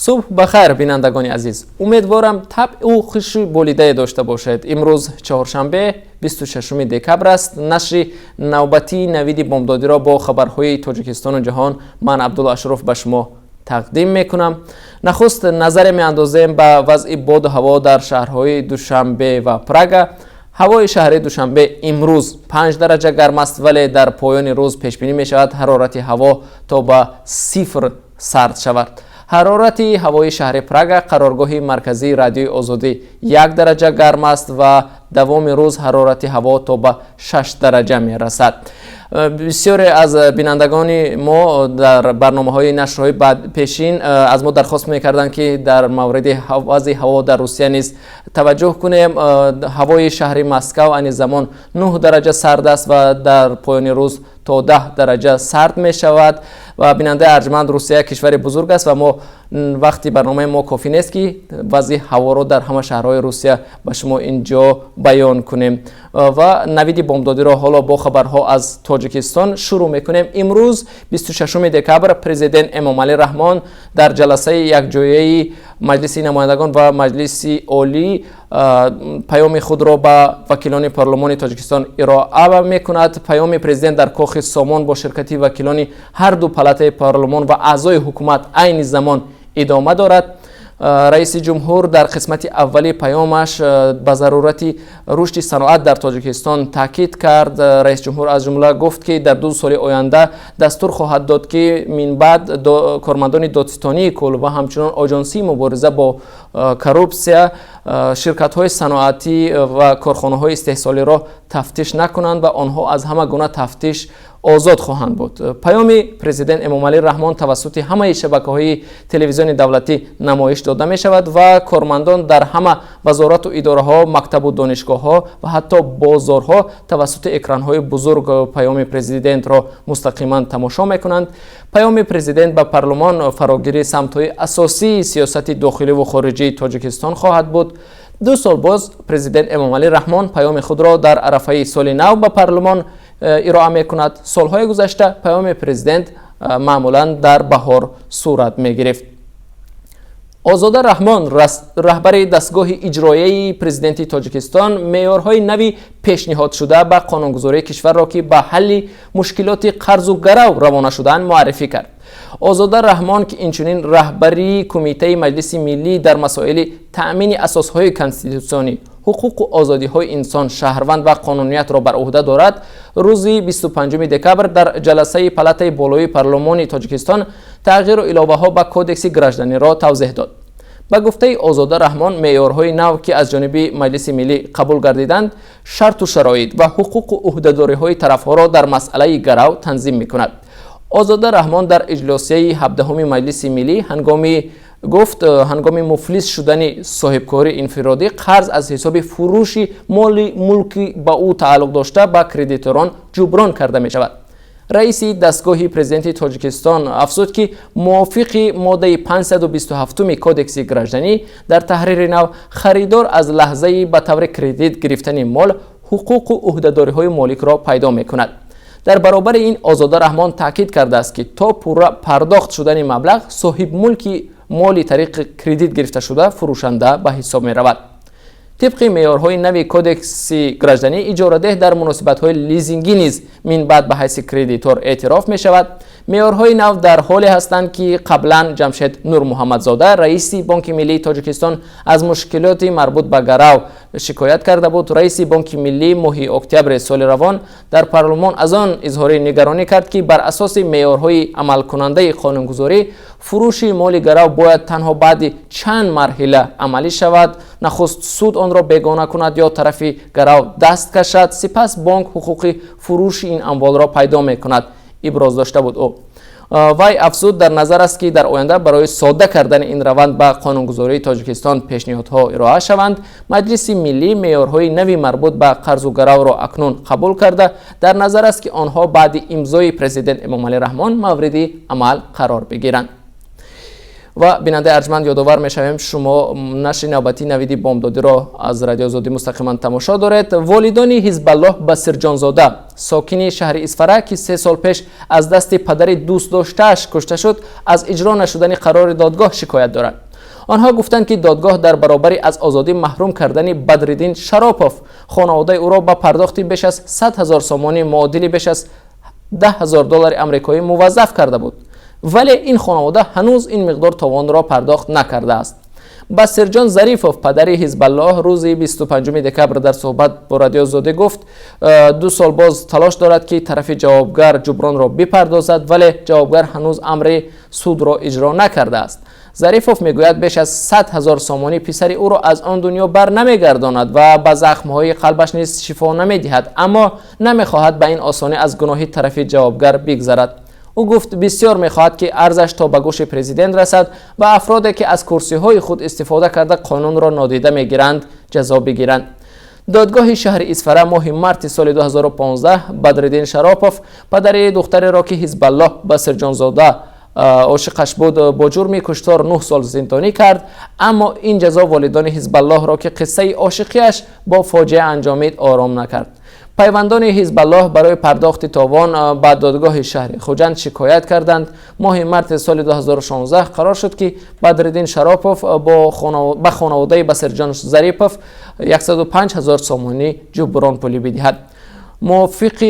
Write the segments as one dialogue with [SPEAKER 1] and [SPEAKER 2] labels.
[SPEAKER 1] Субҳ ба хайр, бинандагони азиз. Умедворам, табъу хуши болидае дошта бошед. Имрӯз чоршанбе, 26 декабр аст. Нашри навбатии «Навиди бомдодиро» бо хабарҳои Тоҷикистону ҷаҳон ман, Абдулло Ашроф, ба шумо тақдим мекунам. Нахуст назаре меандозем ба вазъи боду ҳаво дар шаҳрҳои Душанбе ва Прага. Ҳавои шаҳри Душанбе имрӯз 5 дараҷа гарм аст, вале дар поёни рӯз пешбинӣ мешавад, ҳарорати ҳаво то ба сифр сард шавад. Ҳарорати ҳавои шаҳри Прага, қароргоҳи марказии Радиои Озодӣ, 1 дараҷа гарм аст ва давоми рӯз ҳарорати ҳаво то ба 6 дараҷа мерасад. Бисёре аз бинандагони мо дар барномаҳои нашрҳои пешин аз мо дархост мекарданд, ки дар мавриди вазъи ҳаво дар Русия низ таваҷҷӯҳ кунем. Ҳавои шаҳри Москав айни замон 9 дараҷа сард аст ва дар поёни рӯз то 10 дараҷа сард мешавад. Ва, бинандаи арҷманд, Русия кишвари бузург аст ва мо вақти барномаи мо кофӣ нест, ки вазъи ҳаворо дар ҳама шаҳрҳои Русия ба шумо ин ҷо баён кунем. Ва «Навиди бомдодиро» ҳоло бо хабарҳо аз Тоҷикистон шурӯъ мекунем. Имрӯз, 26 декабр, президент Эмомалӣ Раҳмон дар ҷаласаи якҷояи Маҷлиси намояндагон ва Маҷлиси Олӣ паёми худро ба вакилони парлумони Тоҷикистон ироа мекунад. Паёми президент дар Кохи Сомон бо ширкати вакилони ҳар ду палатаи парлумон ва аъзои ҳукумат айни замон идома дорад. Раиси ҷумҳур дар қисмати аввали паёмаш ба зарурати рушди саноат дар Тоҷикистон таъкид кард. Раис ҷумҳур аз ҷумла гуфт, ки дар 2 соли оянда дастур хоҳад дод, ки минбаъд кормандони Додситонии кулл ва ҳамчунон Оҷонсии мубориза бо коррупсия ширкатҳои саноатӣ ва корхонаҳои истеҳсолиро тафтиш накунанд ва онҳо аз ҳама гуна тафтиш озод хоҳанд буд. Паёми президент Эмомалӣ Раҳмон тавассути ҳамаи шабакаҳои телевизиони давлатӣ намоиш дода мешавад ва кормандон дар ҳама вазорату идораҳо, мактабу донишгоҳҳо ва ҳатто бозорҳо тавассути экранҳои бузург паёми президентро мустақиман тамошо мекунанд. Паёми президент ба парлумон фарогири самтҳои асосии сиёсати дохиливу хориҷии Тоҷикистон хоҳад буд. 2 сол боз президент Эмомалӣ Раҳмон паёми худро дар арафаи соли нав ба парлумон ироа мекунад. Солҳои гузашта паёми президент маъмулан дар баҳор сурат мегирифт. Озода Раҳмон, раҳбари дастгоҳи иҷроияи президенти Тоҷикистон, меъёрҳои нави пешниҳодшуда ба қонунгузории кишварро, ки ба ҳалли мушкилоти қарзу гарав равона шудаанд, муаррифӣ кард. Озода Раҳмон, ки инчунин раҳбарии Кумитаи Маҷлиси Миллӣ дар масоили таъмини асосҳои конститутсионӣ, ҳуқуқу озодиҳои инсон, шаҳрванд ва қонуниятро бар ӯҳда дорад, рӯзи 25 декабр дар ҷаласаи палатаи болоии парлумони Тоҷикистон тағйиру иловаҳо ба Кодекси гражданиро тавзеҳ дод. Ба гуфтаи Озода Раҳмон, меъёрҳои нав, ки аз ҷониби Маҷлиси Миллӣ қабул гардиданд, шарту шароит ва ҳуқуқу ӯҳдадориҳои тарафҳоро дар масъалаи гарав танзим мекунад. Озода Раҳмон дар иҷлосияи 17-уми Маҷлиси Миллӣ ҳангоми гуфт, ҳангоми муфлис шудани соҳибкори инфиродӣ қарз аз ҳисоби фурӯши моли мулки ба ӯ тааллуқ дошта ба кредиторон ҷуброн карда мешавад. Раиси дастгоҳи президенти Тоҷикистон афзуд, ки мувофиқи моддаи 527 Кодекси гражданӣ дар таҳрири нав харидор аз лаҳзаи ба таври кредит гирифтани мол ҳуқуқу ӯҳдадориҳои моликро пайдо мекунад. Дар баробари ин, Озода Раҳмон таъкид кардааст, ки то пурра пардохт шудани маблағ соҳибмулки моли тариқи кредит гирифташуда фурӯшанда ба ҳисоб меравад. Тибқи меъёрҳои нави Кодекси гражданӣ, иҷорадеҳ дар муносибатҳои лизингӣ низ минбаъд ба ҳайси кредитор эътироф мешавад. Меъёрҳои нав дар ҳоле ҳастанд, ки қаблан Ҷамшед Нурмуҳаммадзода, раиси Бонки Миллии Тоҷикистон, аз мушкилоти марбут ба гарав шикоят карда буд. Раиси Бонки Миллӣ моҳи октябри соли равон дар парлумон аз он изҳори нигаронӣ кард, ки бар асоси меъёрҳои амалкунандаи қонунгузорӣ фурӯши моли гарав бояд танҳо баъди чанд марҳила амалӣ шавад: нахуст суд онро бегона кунад ё тарафи гарав даст кашад, сипас бонк ҳуқуқи фурӯши ин амволро пайдо мекунад, иброз дошта буд ӯ. Вай афзуд, дар назар аст, ки дар оянда барои содда кардани ин раванд ба қонунгузории Тоҷикистон пешниҳодҳо ироа шаванд. Маҷлиси Миллӣ меъёрҳои нави марбут ба қарзу гаравро акнун қабул карда, дар назар аст, ки онҳо баъди имзои президент Эмомалӣ Раҳмон мавриди амал қарор бигиранд. Ва, бинандаи арҷманд, ёдовар мешавем, шумо нашри навбатии Навиди бомдодиро аз Радиои Озодӣ мустақиман тамошо доред. Волидони Ҳизбаллоҳ Басирҷонзода, сокини шаҳри Исфара, ки 3 сол пеш аз дасти падари дӯстдоштааш кушта шуд, аз иҷро нашудани қарори додгоҳ шикоят доранд. Онҳо гуфтанд, ки додгоҳ дар баробари аз озодӣ маҳрум кардани Бадриддин Шаропов хонаводаи ӯро ба пардохти беш аз 100 ҳазор сомонӣ, муодили беш аз 10 ҳазор доллари амрикоӣ, муваззаф карда буд, вале ин хонавода ҳанӯз ин миқдор товонро пардохт накардааст. Басирҷон Зарифов, падари Ҳизбаллоҳ, рӯзи 25 декабр дар суҳбат бо Радиои Озодӣ гуфт, 2 сол боз талош дорад, ки тарафи ҷавобгар ҷубронро бипардозад, вале ҷавобгар ҳанӯз амри судро иҷро накардааст. Зарифов мегӯяд, беш аз 100 ҳазор сомонӣ писари ӯро аз он дунё бар намегардонад ва ба захмҳои қалбаш низ шифо намедиҳад, аммо намехоҳад ба ин осонӣ аз гуноҳи тарафи ҷавобгар бигзарад. Ӯ гуфт, бисёр мехоҳад, ки арзаш то ба гӯши президент расад ва афроде, ки аз курсиҳои худ истифода карда, қонунро нодида мегиранд, ҷазо бигиранд. Додгоҳи шаҳри Исфара моҳи марти соли 2015 Бадриддин Шаропов, падари духтареро, ки Ҳизбаллоҳ Басирҷонзода ошиқаш буд, бо ҷурми куштор 9 сол зиндонӣ кард. Аммо ин ҷазо волидони Ҳизбаллоҳро, ки қиссаи ошиқиаш бо фоҷиа анҷомид, ором накард. Пайвандони Ҳизбаллоҳ барои пардохти товон ба додгоҳи шаҳри Хуҷанд шикоят карданд. Моҳи марти соли 2016 қарор шуд, ки Бадриддин Шаропов ба хонаводаи Басирҷон Зарипов 105 ҳазор сомонӣ ҷуброн пулӣ бидиҳад. Мувофиқи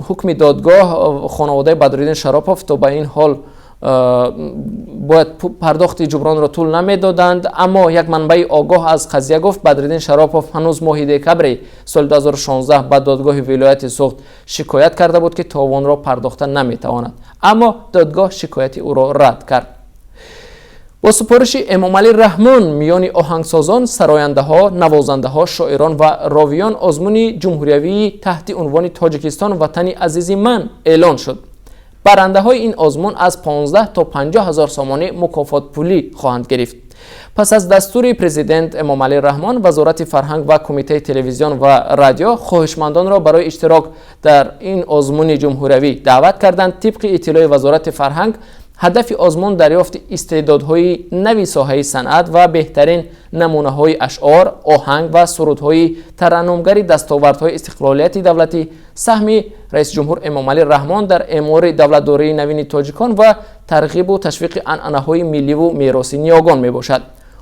[SPEAKER 1] ҳукми додгоҳ, хонаводаи Бадриддин Шаропов то ба ин ҳол бояд пардохти ҷубронро тӯл намедоданд. Аммо як манбаи огоҳ аз қазия гуфт, Бадриддин Шаропов ҳанӯз моҳи декабри соли 2016 ба додгоҳи вилояти Суғд шикоят карда буд, ки товонро пардохта наметавонад, аммо додгоҳ шикояти ӯро рад кард. Бо супориши Эмомалӣ Раҳмон миёни оҳангсозон, сарояндаҳо, навозандаҳо, шоирон ва ровиён озмуни ҷумҳуриявии таҳти унвони «Тоҷикистон ватани азизи ман» эълон шуд. Барандаҳои ин озмун аз 15 то 50 ҳазор сомонӣ мукофотпулӣ хоҳанд гирифт. Пас аз дастури президент Эмомалӣ Раҳмон, Вазорати фарҳанг ва Кумитаи телевизион ва радио хоҳишмандонро барои иштирок дар ин озмуни ҷумҳуриявӣ даъват карданд. Тибқи иттилои Вазорати фарҳанг, ҳадафи озмун дарёфти истеъдодҳои нави соҳаи санъат ва беҳтарин намунаҳои ашъор, оҳанг ва сурудҳои тараннумгари дастовардҳои истиқлолияти давлатӣ, саҳми раисҷумҳур Эмомалӣ Раҳмон дар эъмори давлатдории навини тоҷикон ва тарғибу ташвиқи анъанаҳои милливу мероси ниёгон мебошад.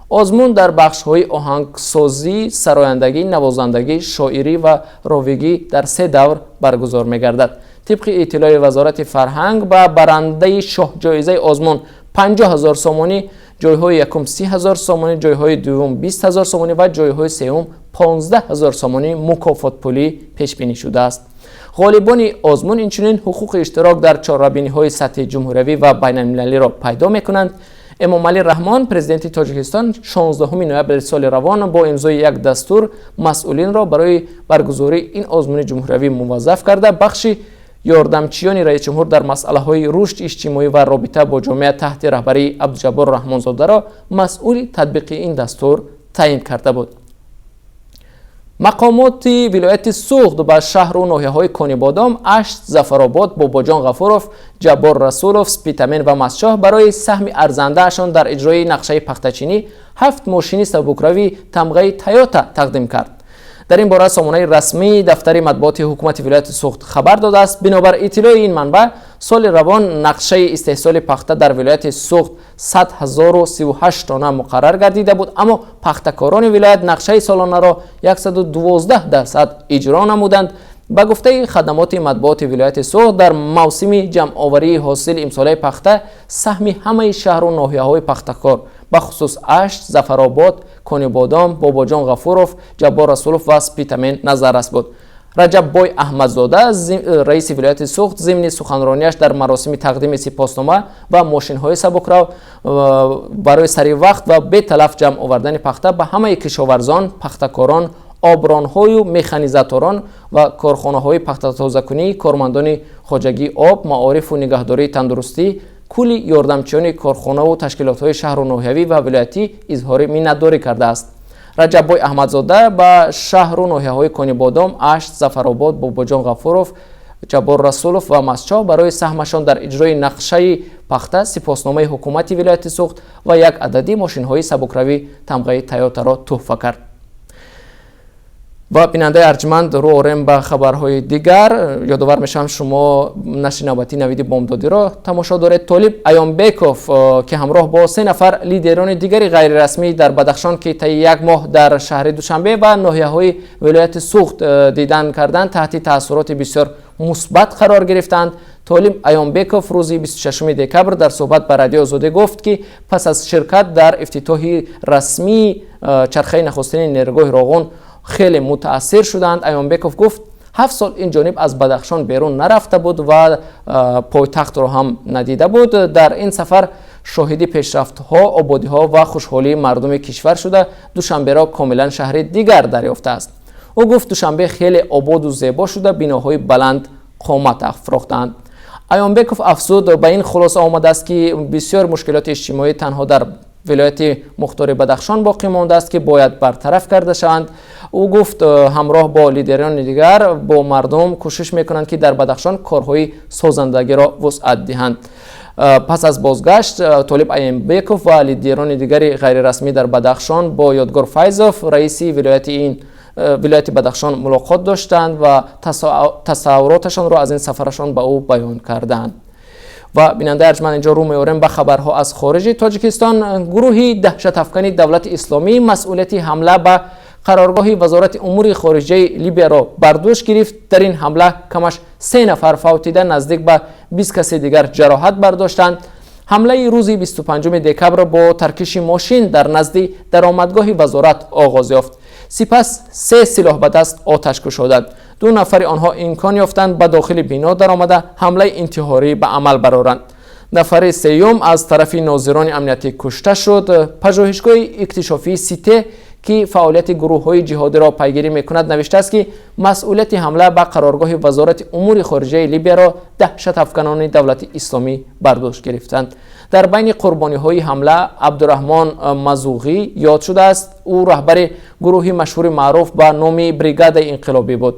[SPEAKER 1] Озмун дар бахшҳои оҳангсозӣ, сарояндагӣ, навозандагӣ, шоирӣ ва ровигӣ дар се давр баргузор мегардад. Тибқи иттилои Вазорати фарҳанг, ба барандаи шоҳҷоизаи озмун 50 ҳазор сомонӣ, ҷойҳои якум 30 ҳазор сомонӣ, ҷойҳои дуюм 20 ҳазор сомонӣ ва ҷойҳои сеюм 15 ҳазор сомонӣ мукофотпулӣ пешбинӣ шудааст. Ғолибони озмун инчунин ҳуқуқи иштирок дар чорабиниҳои сатҳи ҷумҳуриявӣ ва байналмилалиро пайдо мекунанд. Эмомалӣ Раҳмон, президенти Тоҷикистон, 16 ноябри соли равон бо имзои як дастур масъулинро барои баргузории ин озмуни ҷумҳуриявӣ муваззаф карда, бахши ёрдамчиёни раисҷумҳур дар масъалаҳои рушди иҷтимоӣ ва робита бо ҷомеа таҳти раҳбарии Абдуҷаббор Раҳмонзодаро масъули татбиқи ин дастур таъин карда буд. Мақомоти вилояти Суғд ба шаҳру ноҳияҳои Конибодом, Ашт, Зафаробод, Бобоҷон Ғафуров, Ҷаббор Расулов, Спитамен ва Мастчоҳ барои саҳми арзандаашон дар иҷрои нақшаи пахтачинӣ ҳафт мошини сабукрави тамғаи Тойота тақдим кард. Дар ин бора сомонаи расмии дафтари матбуоти ҳукумати вилояти Суғд хабар додааст. Бинобар иттилои ин манбаъ, соли равон нақшаи истеҳсоли пахта дар вилояти Суғд 100 038 тонна муқаррар гардида буд, аммо пахтакорони вилоят нақшаи солонаро 112% иҷро намуданд. Ба гуфтаи хадамоти матбуоти вилояти Суғд, дар мавсими ҷамъоварии ҳосили имсолаи пахта саҳми ҳамаи шаҳру ноҳияҳои пахтакор, бахусус Ашт, Зафаробод, Конибодом, Бобоҷон Ғафуров, Ҷаббор Расулов ва Спитамен назаррас буд. Раҷаббой Аҳмадзода, раиси вилояти Суғд, зимни суханронияш дар маросими тақдими сипоснома ва мошинҳои сабукрав барои саривақт ва беталаф ҷамъ овардани пахта ба ҳамаи кишоварзон, пахтакорон, обронҳою механизаторон ва корхонаҳои пахтатозакунӣ, кормандони хоҷагии об, маорифу нигаҳдории тандурустӣ, кулли ёрдамчиёни корхонаву ташкилотҳои шаҳру ноҳиявӣ ва вилоятӣ изҳори миннатдорӣ кардааст. Раҷаббой Аҳмадзода ба шаҳру ноҳияҳои Конибодом, Ашт, Зафаробод, Бобоҷон Ғафуров, Ҷаббор Расулов ва Мастчоҳ барои саҳмашон дар иҷрои нақшаи пахта сипосномаи ҳукумати вилояти Суғд ва як адади мошинҳои сабукравӣ тамғаи Тойотаро тӯҳфа кард. Ва, бинандаи арҷманд, рӯ орем ба хабарҳои дигар. Ёдовар мешавам, шумо нашри навбатии Навиди бомдодиро тамошо доред. Толиб Аёнбеков, ки ҳамроҳ бо се нафар лидерони дигари ғайрирасмӣ дар Бадахшон, ки таи як моҳ дар шаҳри Душанбе ва ноҳияҳои вилояти Суғд дидан карданд, таҳти таассуроти бисёр мусбат қарор гирифтанд. Толиб Аёнбеков рӯзи 26 декабр дар суҳбат ба Радиои Озодӣ гуфт, ки пас аз ширкат дар ифтитоҳи расмии чархаи нахустини нерӯгоҳи Роғун хеле мутаассир шуданд. Аёнбеков гуфт, 7 сол ин ҷониб аз Бадахшон берун нарафта буд ва пойтахтро ҳам надида буд. Дар ин сафар шоҳиди пешрафтҳо, ободиҳо ва хушҳолии мардуми кишвар шуда, Душанберо комилан шаҳри дигар дарёфтааст. Ӯ гуфт, Душанбе хеле ободу зебо шуда, биноҳои баланд қомат афрохтаанд. Аёнбеков афзуд, ба ин хулоса омадааст, ки бисёр мушкилоти иҷтимоӣ танҳо дар вилояти мухтори Бадахшон боқӣ мондааст, ки бояд бартараф карда шаванд. Ӯ гуфт, ҳамроҳ бо лидерони дигар бо мардум кӯшиш мекунанд, ки дар Бадахшон корҳои созандагиро вусъат диҳанд. Пас аз бозгашт Толиб Аёнбеков ва лидерони дигари ғайрирасмӣ дар Бадахшон бо Ёдгор Файзов, раиси вилояти ин вилояти Бадахшон, мулоқот доштанд ва тасаввуроташонро аз ин сафарашон ба ӯ баён карданд. Ва, бинандаи арҷманд, инҷо рӯ меорем ба хабарҳо аз хориҷи Тоҷикистон. Гурӯҳи даҳшатафкани Давлати Исломӣ масъулияти ҳамла ба қароргоҳи Вазорати умури хориҷаи Либияро бар дӯш гирифт. Дар ин ҳамла камаш се нафар фавтида, наздик ба 20 каси дигар ҷароҳат бардоштанд. Ҳамлаи рӯзи 25 декабр бо таркиши мошин дар назди даромадгоҳи вазорат оғоз ёфт. Сипас се силоҳ ба даст оташ кушоданд. Ду нафари онҳо имкон ёфтанд ба дохили бино даромада, ҳамлаи интиҳорӣ ба амал бароранд. Нафари сеюм аз тарафи нозирони амниятӣ кушта шуд. Пажӯҳишгоҳи иктишофии Сите, ки фаъолияти гурӯҳҳои ҷиҳодиро пайгирӣ мекунад, навиштааст, ки масъулияти ҳамла ба қароргоҳи Вазорати умури хориҷаи Либияро даҳшатафканони Давлати Исломӣ бар дӯш гирифтанд. Дар байни қурбониҳои ҳамла Абдураҳмон Мазуғӣ ёд шудааст. Ӯ раҳбари гурӯҳи машҳури маъруф ба номи Бригадаи инқилобӣ буд.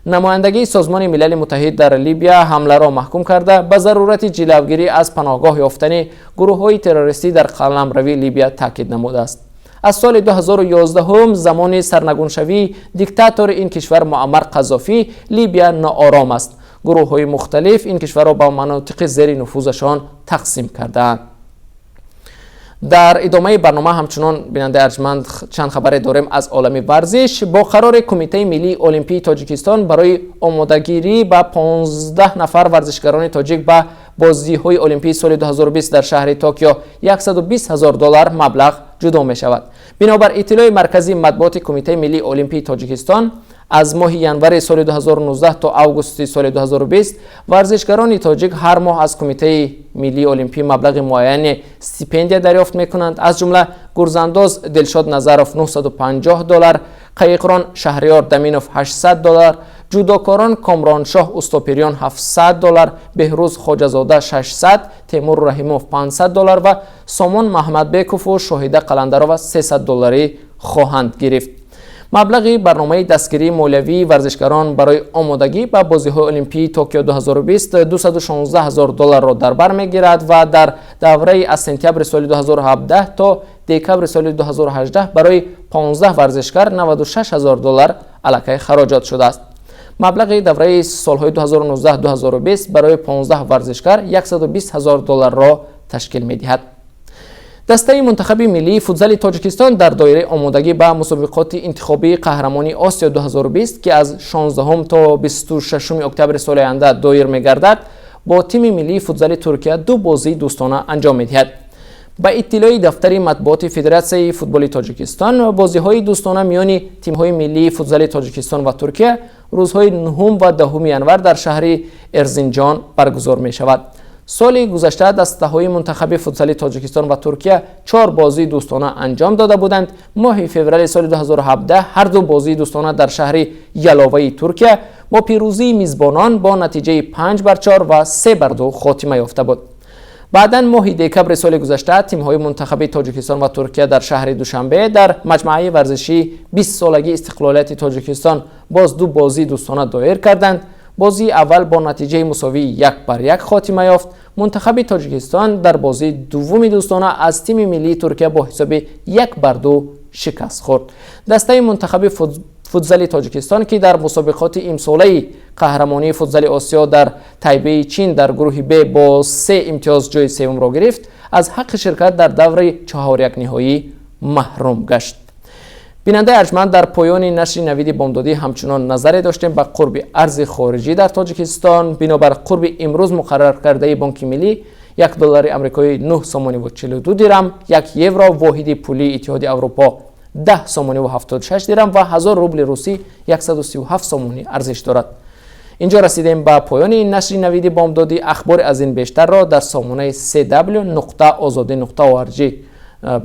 [SPEAKER 1] Намояндагии Созмони Милали Муттаҳид дар Либия ҳамларо маҳкум карда, ба зарурати ҷилавгирӣ аз паноҳгоҳ ёфтани гурӯҳҳои террористӣ дар қаламрави Либия таъкид намудааст. Аз соли 2011, замони сарнагуншавии диктатори ин кишвар Муаммар Қазофӣ, Либия ноором аст. Гурӯҳҳои мухталиф ин кишварро ба манотиқи зери нуфузашон тақсим кардаанд. Дар идомаи барнома ҳамчунон, бинандаи арҷманд, чанд хабаре дорем аз олами варзиш. Бо қарори Кумитаи миллии олимпии Тоҷикистон барои омодагирӣ ба 15 нафар варзишгарони тоҷик ба бозиҳои олимпии соли 2020 дар шаҳри Токио 120 ҳазор доллар маблағ ҷудо мешавад. Бинобар иттилои маркази матбуоти Кумитаи миллии олимпии Тоҷикистон, аз моҳи январи соли 2019 то августи соли 2020 варзишгарони тоҷик ҳар моҳ аз Кумитаи миллии олимпӣ маблағи муайяни стипендия дарёфт мекунанд. Аз ҷумла гурзандоз Дилшод Назаров 950 доллар, қайиқрон Шаҳриёр Даминов 800 доллар, ҷудокорон Комроншоҳ Устопириён 700 доллар, Беҳрӯз Хоҷазода 600, Темур Раҳимов 500 доллар ва Сомон Маҳмадбекову Шоҳида Қаландарова 300 долларӣ хоҳанд гирифт. Маблағи барномаи дастгирии молиявии варзишгарон барои омодагӣ ба бозиҳои олимпии Токио 2020 216 ҳазор долларро дар бар мегирад ва дар давраи аз сентябри соли 2017 то декабри соли 2018 барои 15 варзишгар 96 ҳазор доллар аллакай хароҷот шудааст. Маблағи давраи солҳои 2019-2020 барои 15 варзишгар 120 ҳазор долларро ташкил медиҳад. Дастаи мунтахаби миллии футзали Тоҷикистон дар доираи омодагӣ ба мусобиқоти интихобии қаҳрамонии Осиё 2020, ки аз 16 то 26 октябри соли оянда доир мегардад, бо тими миллии футзали Туркия ду бозии дӯстона анҷом медиҳад. Ба иттилои дафтари матбуоти Федератсияи футболи Тоҷикистон, бозиҳои дӯстона миёни тимҳои миллии футзали Тоҷикистон ва Туркия рӯзҳои 9 ва 10 январ дар шаҳри Эрзинҷон баргузор мешавад. Соли гузашта дастаҳои мунтахаби футзали Тоҷикистон ва Туркия чор бозии дӯстона анҷом дода буданд. Моҳи феврали соли 2017 ҳар ду бозии дӯстона дар шаҳри Яловаи Туркия бо пирӯзии мизбонон бо натиҷаи 5-4 ва 3-2 хотима ёфта буд. Баъдан моҳи декабри соли гузашта тимҳои мунтахаби Тоҷикистон ва Туркия дар шаҳри Душанбе дар маҷмӯаи варзишии 20-солагии истиқлолияти Тоҷикистон боз ду бозии дӯстона доир карданд. Бозии аввал бо натиҷаи мусовии 1-1 хотима ёфт. Мунтахаби Тоҷикистон дар бозии дуввуми дӯстона аз тими миллии Туркия бо ҳисоби 1-2 шикаст хӯрд. Дастаи мунтахаби футзали Тоҷикистон, ки дар мусобиқоти имсолаи қаҳрамонии футзали Осиё дар Тайбеи Чин дар гурӯҳи Б бо 3 имтиёз ҷои севумро гирифт, аз ҳаққи ширкат дар даври чаҳорякниҳоӣ маҳрум гашт. Бинандаи арҷманд, дар поёни нашри Навиди бомдодӣ ҳамчунон назаре доштем ба қурби арзи хориҷӣ дар Тоҷикистон. Бинобар қурби имрӯз муқаррар кардаи Бонки Миллӣ, 1 доллари амрикоӣ 9 сомониву 42 дирам, 1 евро, воҳиди пулии Иттиҳоди Аврупо, 10 сомониву 76 дирам ва 1000 рубли русӣ 137 сомонӣ арзиш дорад. Инҷо расидем ба поёни нашри Навиди бомдодӣ. Ахбори аз ин бештарро дар сомонаи cw.ozodi.org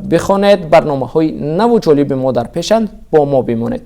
[SPEAKER 1] бихонед. Барномаҳои наву ҷолиби мо дар пешанд, бо мо бимонед.